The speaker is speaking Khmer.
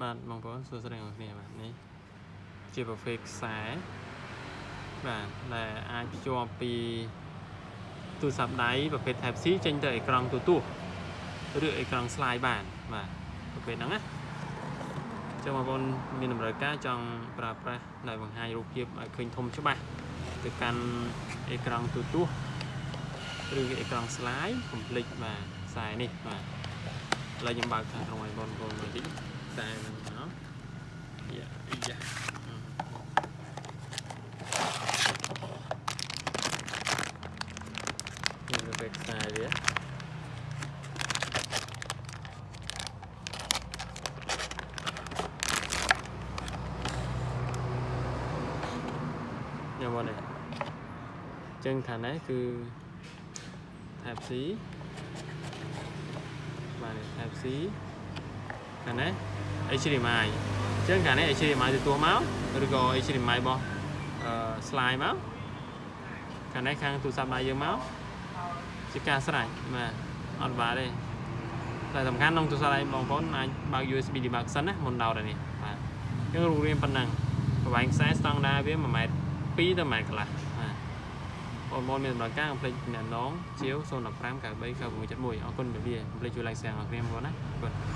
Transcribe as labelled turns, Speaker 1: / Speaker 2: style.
Speaker 1: បាទបងប្អូនសួស្តីអ្នកគ្នាបាទនេះជាប្រភេទខ្សែបាទដែលអាចភ្ជាប់ពីទូរស័ព្ទដៃប្រភេទ Type C ចេញទៅអេក្រង់ទូរទស្សន៍ឬអេក្រង់ slide បានបាទប្រភេទហ្នឹងណាចឹងបងប្អូនមានតម្រូវការចង់ប្រើប្រាស់ដែលបង្ហាញរូបភាពឲ្យឃើញធំច្បាស់ទៅកាន់អេក្រង់ទូរទស្សន៍ឬអេក្រង់ slide កុំភ្លេចបាទខ្សែនេះបាទឥឡូវខ្ញុំបើកខាងក្នុងឲ្យបងប្អូនមើលតិចខ្សែហ្នឹងមកយ៉ាយ៉ានេះវាខ្សែវាញ៉ាំបងនេះចឹងខាងនេះគឺ Type C បាទនេះ Type C ខាងនេះ HDMI ចឹងខាងនេះ HDMI ទទួលមកឬក៏ HDMI របស់អឺ slide មកខាងនេះខាងទូរស័ព្ទដៃយើងមកជាការស្រេចបាទអត់បាក់ទេតែសំខាន់ក្នុងទូរស័ព្ទដៃបងប្អូនអាចបើក USB debug សិនណាមុនដោតនេះបាទអញ្ចឹងរូបរាងប៉ុណ្ណឹងប្រវែងខ្សែស្តង់ដាវា1ម៉ែត្រ2ទៅ1ម៉ែត្រកន្លះបាទបងប្អូនមានតម្រូវការកុំភ្លេចអ្នកនងជាវ015 93 9671អរគុណជម្រាបលាកុំភ្លេចជួយ like share អ្នកគ្នាបងប្អូនណាអរគុណ។